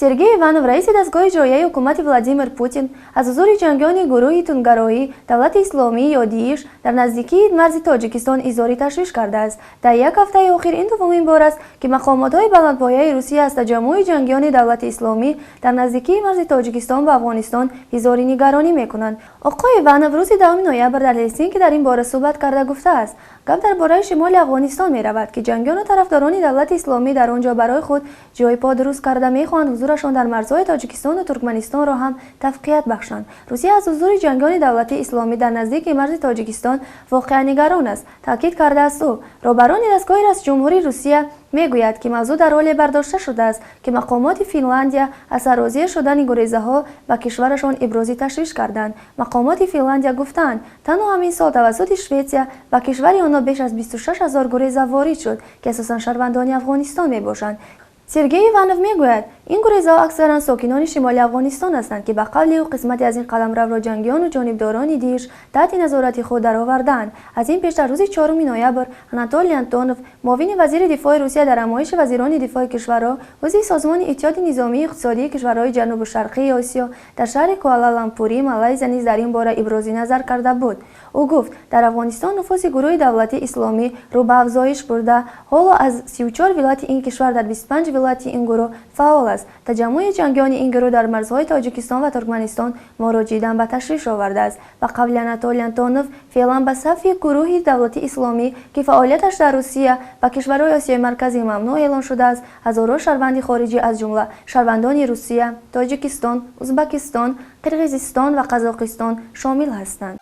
Сергей Иванов, раиси дастгоҳи иҷроияи ҳукумати Владимир Путин, аз ҳузури ҷангиёни гурӯҳи тундгароӣ Давлати Исломӣ ё ДИИШ дар наздикии марзи Тоҷикистон изҳори ташвиш кардааст. Дар як ҳафтаи охир ин дуввумин бор аст, ки мақомотҳои баландпояи Русия аз таҷаммуи ҷангиёни Давлати Исломӣ дар наздикии марзи Тоҷикистон ба Афғонистон изҳори нигаронӣ мекунанд. Оқои Иванов рӯзи 10 ноябр дар Ҳелсинки дар ин бора суҳбат карда гуфтааст: гап дар бораи шимоли Афғонистон меравад, ки ҷангиёну тарафдорони Давлати Исломӣ дар он ҷо барои худ ҷои по дуруст карда, мехоҳанд ҳузурашон дар марзҳои Тоҷикистону Туркманистонро ҳам тавқият бахшанд. Русия аз ҳузури ҷангиёни Давлати Исломӣ дар наздики марзи Тоҷикистон воқеан нигарон аст, таъкид кардааст ӯ. Роҳбарони дастгоҳи раисҷумҳури Русия мегӯяд, ки мавзӯъ дар ҳоле бардошта шудааст, ки мақомоти Финландия аз сарозир шудани гурезаҳо ба кишварашон ибрози ташвиш карданд. Мақомоти Финландия гуфтаанд, танҳо ҳамин сол тавассути Шветсия ба кишвари онҳо беш аз 26 ҳазор гуреза ворид шуд, ки асосан шаҳрвандони Афғонистон мебошанд. Сергей Иванов мегӯяд, ин гурезаҳо аксаран сокинони шимоли Афғонистон ҳастанд, ки ба қавли ӯ қисмате аз ин қаламравро ҷангиёну ҷонибдорони ДИИШ таҳти назорати худ даровардаанд. Аз ин пеш, дар рӯзи 4 ноябр, Анатолий Антонов, муовини вазири дифои Русия, дар ҳамоиши вазирони дифои кишварҳо, узви Созмони Иттиҳоди Низомию Иқтисодии кишварҳои Ҷанубу Шарқии Осиё дар шаҳри Куала-Лампури Малайзия низ дар ин бора ибрози назар карда буд. Ӯ гуфт, дар Афғонистон нуфузи гурӯҳи Давлати Исломӣ рӯ ба афзоиш бурда, ҳоло аз 34 вилояти ин кишвар дар 25 вилояти ин гурӯҳ фаъол аст. Таҷаммуи ҷангиёни ин гурӯҳ дар марзҳои Тоҷикистон ва Туркманистон моро ҷиддан ба ташвиш овардааст. Ба қавли Анатолий Антонов, феълан ба сафи гурӯҳи Давлати Исломӣ, ки фаъолияташ дар Русия ва кишварҳои Осиёи Марказӣ мамнӯъ эълон шудааст, ҳазорҳо шаҳрванди хориҷӣ, аз ҷумла шаҳрвандони Русия, Тоҷикистон, Узбакистон, Қирғизистон ва Қазоқистон шомил ҳастанд.